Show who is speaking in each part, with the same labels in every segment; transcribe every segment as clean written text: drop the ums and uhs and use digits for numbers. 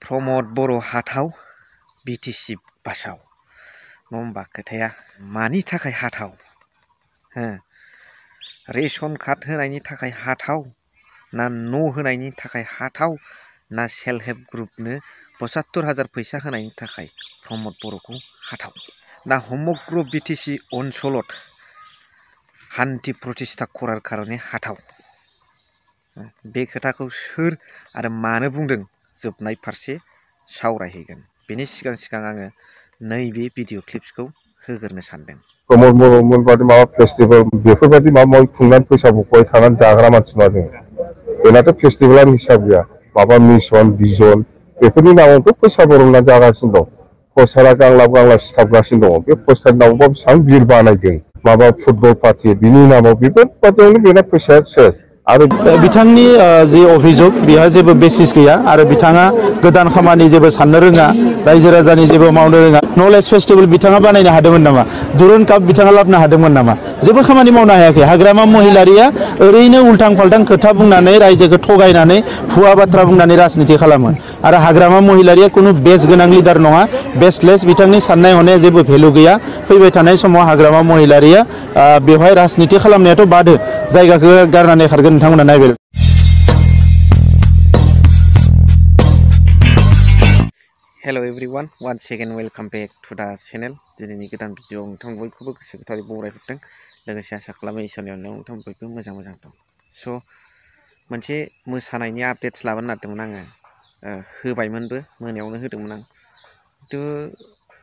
Speaker 1: प्रमद बर' हाथाव बिटिसि बासाव नङा होमबा खोथाया मानि थाखाय हाथाव हो रेशन कार्ड होनायनि थाखाय हाथाव ना न' होनायनि थाखाय हाथाव ना सेल्फ हेल्प ग्रुपनो 75,000 फैसा होनायनि थाखाय प्रमद बर'खौ हाथाव ना समग्र बिटिसि अनसलत शान्ति प्रतिष्ठा करार कारणे हाथाव बे खोथाखौ सोर आरो मानो बुंदों जोबनाय फारसे सावरायहैगोन बेनि सिगां आङो नैबे भिडिअ क्लिप्सखौ होग्रोनो सानदों।
Speaker 2: प्रमद बर'मोन बादि माबा फेस्टिभेल बेफोरबायदि माबा माबि खुंनानै फैसा बखबाय थानानै जाग्रा मानसि नङा जों। बेनाथ' फेस्टिभेलानो हिसाब गैया माबा मिसन भिजन बेफोरनि नामावथ' फैसा बरनना जागासिनो दं। पस्टारा गांलाब सिथाबगासिनो दङ। बे पस्टारनि नामावबा बेसेबां बिल बानायदों माबा फुटबल पार्टि बिनि नामाव बेफोरबादियावनो बेना फैसाया सेस आरो
Speaker 3: बिथांनि जि अभियोग बेहा जेबो बेसिस गैया आरो बिथाङा गोदान खामानि जेबो साननो रोङा रायजो राजानि जेबो मावनो रोङा। नलेज फेस्टिभेल बिथाङा बानायनो हादोंमोन नामा? दुरुन काप बिथाङा लाबोनो हादोंमोन नामा? जेबो खामानि मावनो हायाखै। हाग्रामा महिलारिया ओरैनो उल्थां फाल्थां खोथा बुंनानै रायजोखौ थगायनानै भुवा बाथ्रा बुंनानै राजनिति खालामो आरो हाग्रामा महिलारिया खुनु बेस गोनां लिडार नङा। बेसलेस बिथांनि साननाय हनाया जेबो भेलु गैया। फैबाय थानाय समाव हाग्रामा महिलारिया बेवहाय राजनिति खालामनायाथ' बादो जायगाखौ गारनानै खारगोन नोंथांमोना नायबाय।
Speaker 1: Hello' everyone once second welcome back to the channel. दिनैनि गोदान भिडिअ नोंथां बयखौबो गोसो गोथारै बरायहरदों। लोगोसे आसा खालामो इसोरनि अननायाव नोंथां बयबो मोजां दं। स' मोनसे मोसानायनि आपडेट्स लाबोनो नागिरदोंमोन आङो। होबायमोनबो मोनायावनो होदोंमोन आं खिन्थु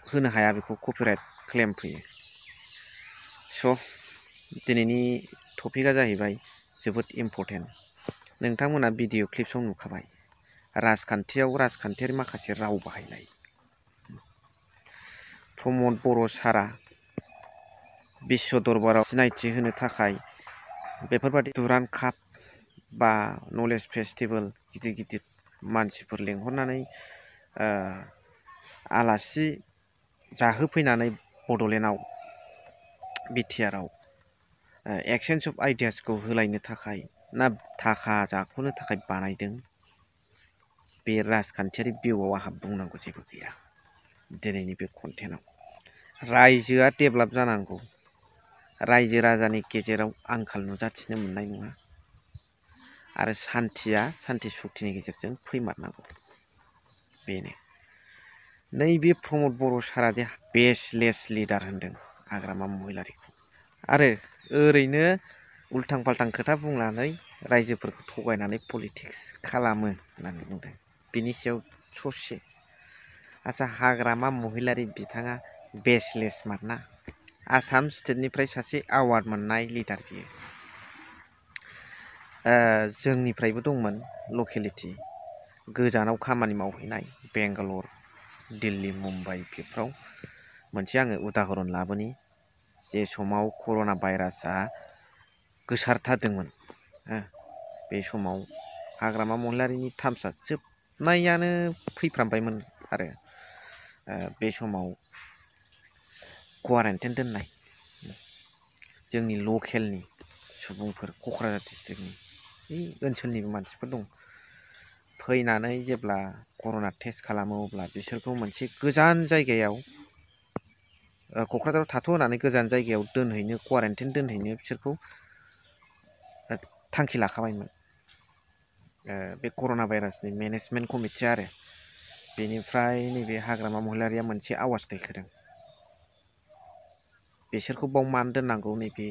Speaker 1: होनो हाया बेखौ कपिराइट क्लेम फैयो। स' दिनैनि टपिकआ जाहैबाय जोबोद इम्परटेन्ट। नोंथांमोना भिडिअ क्लिप्सआव नुखाबाय राजखान्थियारि माखासे राव बाहायनाय। प्रमद बर' सारा विश्व दरबाराव सिनायथि होनो थाखाय बेफोरबादि दुरान काप बा नलेज फेस्टिभेल गिदिर मानसिफोर लेंहरनानै आलासि जाहोफैनानै बड'लेण्डआव बिटिआरआव एक्सचेन्ज अफ आइडियासखौ होलायनो थाखाय ना थाखा जाख'नो थाखाय बानायदों। बे राजखान्थियारि भिउआव आंहा बुंनांगौ जेबो गैया। दिनैनि बे कन्टेन्टआव रायजोआ डेभेलप जानांगौ। रायजो राजानि गेजेराव आंखाल नुजाथिनो मोननाय नङा आरो सान्थि सुक्तिनि गेजेरजों फैमारनांगौ। बेनो नैबे प्रमद बर' सारा जे बेसलेस लिडार होनदों हाग्रामा महिलारिखौ आरो ओरैनो उल्थां फाल्थां खोथा बुंनानै रायजोफोरखौ थगायनानै पलिटिक्स खालामो होननानै बुंदों। बिनि सायाव ससे आच्छा हाग्रामा महिलारि बिथाङा बेसलेस मारना आसाम स्टेटनिफ्राय सासे एवार्ड मोननाय लिडार बियो। जोंनिफ्रायबो दंमोन लकेलिटि गोजानाव खामानि मावहैनाय बेंगालर दिल्ली मुम्बाइ बेफ्राव मोनसे आङो उदाहरन लाबोनि जे समाव कर'ना भाइरासआ गोसारथारदोंमोन। बे समाव हाग्रामा महिलारिनि टार्मसआ जोबनायानो फैफ्रामबायमोन आरो बे समाव क्वारेन्टाइन दोननाय जोंनि लकेलनि सुबुंफोर क'क्राझार डिस्ट्रिक्टनि ओनसोलनिबो मानसिफोर दं फैनानै जेब्ला कर'ना टेस्ट खालामो अब्ला बिसोरखौ मोनसे गोजान जायगायाव क'क्राझाराव थाथ' होनानै गोजान जायगायाव दोनहैनो क्वारेन्टाइन दोनहैनो बिसोरखौ थांखि लाखाबायमोन बे कर'ना भाइरासनि मेनेजमेन्ट कमिटिया आरो बेनिफ्राय नैबे हाग्रामा महिलारिया मोनसे आवाज दैखोदों बिसोरखौ बाव मानो दोननांगौ नैबे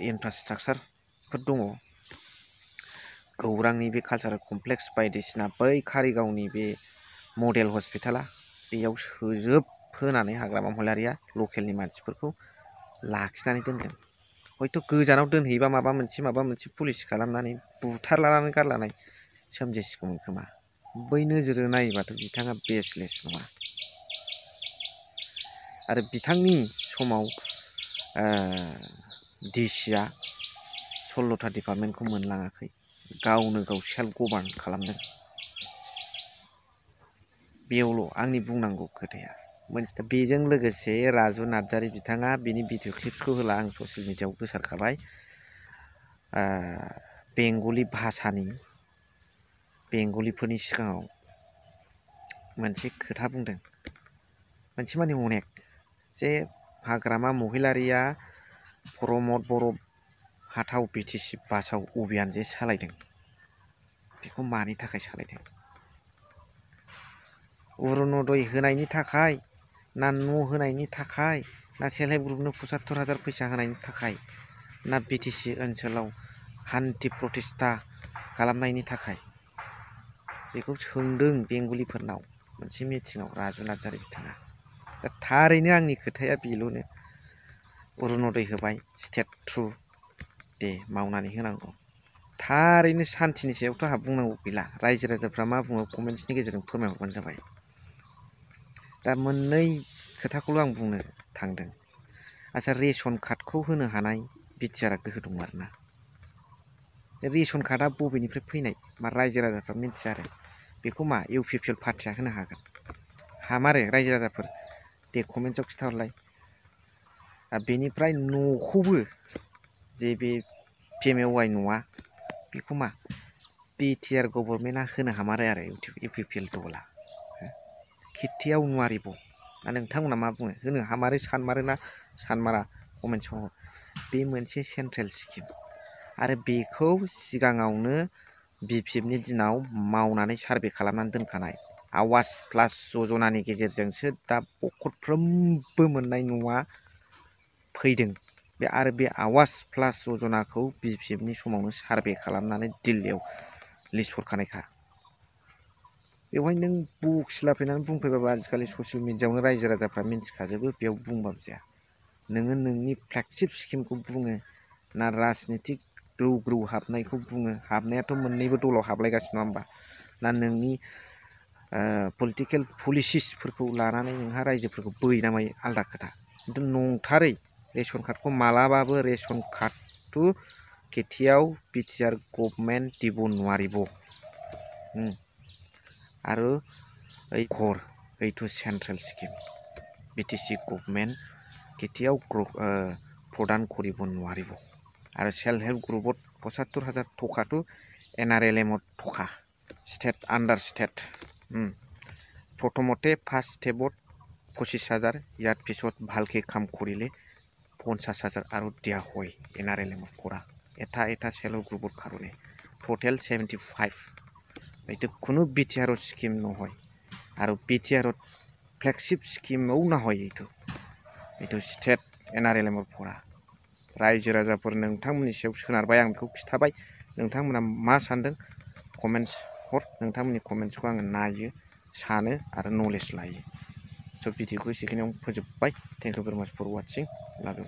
Speaker 1: इनफ्रास्ट्राक्चारफोर दङ गौरांनि बे कालचारेल कमप्लेक्स बायदिसिना बै कारिगावनि बे मडेल हस्पिटाला बेयाव सोजोब होनानै हाग्रामा महिलारिया लकेलनि मानसिफोरखौ लाखिनानै दोनदों। हयथ' गोजानाव दोनहैबा माबा मोनसे पुलिस खालामनानै बुथारलानानै गारलानाय सोमजिसिगौमोन खोमा। बै नोजोरजों नायोबाथ' बिथाङा बेसलेस नङा आरो बिथांनि समाव डिसिआ 16था डिपार्टमेन्टखौ मोनलाङाखै गावनो गाव सेल्फ गभार्न खालामदों। बेयावल' आंनि बुंनांगौ खोथाया बेजों लोगोसे राजु नार्जारि बिथाङा बिनि भिडिअ क्लिप्सखौ होला आं ससियेल मिडियाआव गोसारखाबाय बेंगलि भाषानि बेंगलिफोरनि सिगाङाव मोनसे खोथा बुंदों मोनसे माने अनेक जे हाग्रामा महिलारिया प्रमद बर' हाथाव बिटिसि बासाव अभियान जे सालायदों बेखौ मानि थाखाय सालायदों अरुणोदय होनायनि थाखाय ना न' होनायनि थाखाय ना सेल्फ हेल्प ग्रुपनो 75,000 फैसा होनायनि थाखाय ना बिटिसि ओनसोलाव हान्थि प्रतिष्ठा खालामनायनि थाखाय बेखौ सोंदों बेंगलिफोरनाव मोनसे मिटिङाव राजु नार्जारि बिथाङा दा थारैनो आंनि खोथाया बेल'नो अरुणोदय होबाय स्टेट थ्रु दे मावनानै होनांगौ थारैनो सान्थिनि सायावथ' आंहा बुंनांगौ गैला रायजो राजाफ्रा मा बुङो कमेन्ट्सनि गेजेरजों फोरमायहरबानो जाबाय दा मोननै खोथाखौल' आं बुंनो थांदों आच्छा रेशन कार्डखौ होनो हानाय बिटिआरआ गोहो दं आरोना रेशन कार्डआ बबेनिफ्राय फैनाय मा रायजो राजाफ्रा मिन्थिया आरो बेखौ मा इउपिपिएल पार्टिया होनो हागोन हामारो रायजो राजाफोर दे कमेन्ट्सआव खिथाहरलाय बेनिफ्राय न'खौबो जे बे पिएमएवाइ न'आ बेखौ मा बिटिआर गभर्नमेन्टआ होनो हामारो आरो इउपिपिएल दला खेथियाव नुवारिब' ना नोंथांमोना मा बुङो होनो हामारो सानमारो ना सानमारा कमेन्ट्सआव बे मोनसे सेन्ट्रेल स्किम आरो बेखौ सिगाङावनो बिपिएफनि दिनाव मावनानै सार्भे खालामनानै दोनखानाय आवास प्लास जजनानि गेजेरजोंसो दा बखरफ्रोमबो मोननाय न'आ फैदों बे आरो बे आवास प्लास जजनाखौ बिपिएफनि समावनो सार्भे खालामनानै दिल्लीयाव लिस्ट हरखानायखा बेवहाय नों बखिला फैनानै बुंफैबाबो आजिखालि ससियेल मिडियाआवनो रायजो राजाफ्रा मिन्थिखाजोबो बेयाव बुंबाबो जाया नोङो नोंनि फ्लेगशिप स्किमखौ बुङो ना राजनितिक ग्रौ ग्रौ हाबनायखौ बुङो हाबनायाथ' मोननैबो दलाव हाबलायगासिनो नङा होमबा ना नोंनि पलिटिकेल पलिसिसफोरखौ लानानै नोंहा रायजोफोरखौ बोयो ना मायो आलदा खोथा खिन्थु नंथारै रेशन कार्डखौ मालाबाबो रेशन कार्ड टु खेथियाव बिटिआर गभर्नमेन्ट दिब नुवारिब आरो ओइ घर ओइटु सेन्ट्रेल स्किम बिटिसि गभर्नमेन्ट खेथियाव प्रदान करिब नुवारिब आरो सेल्फ हेल्प ग्रुपत 75,000 टकाटु एनआरएलएमत टका स्टेट आन्डार स्टेट प्रथमते फार्स्ट स्टेपत 25,000 यार पिছত भालके काम करिले 50,000 आरो दिया হয় एनआरएलएमत কৰা এটা এটা सेल्फ हेल्प ग्रुपत কারণে টোটেল 75 এইটো কোনো বিটিআর স্কিম নহয় আৰু বিটিআর ফ্লেগशिप স্কিমও নহয় এইটো स्टेट एनआरएलएमत কৰা रायजो राजाफोर नोंथांमोननि सायाव सोनारबाय आं बेखौ खिथाबाय नोंथांमोना मा सानदों कमेन्ट्स हर नोंथांमोननि कमेन्ट्सखौ आङो नायो सानो आरो नलेज लायो स' भिडिअखौ एसेखिनियाव फोजोबबाय थेंक इउ भेरि माच फर वाचिं लाभ इउ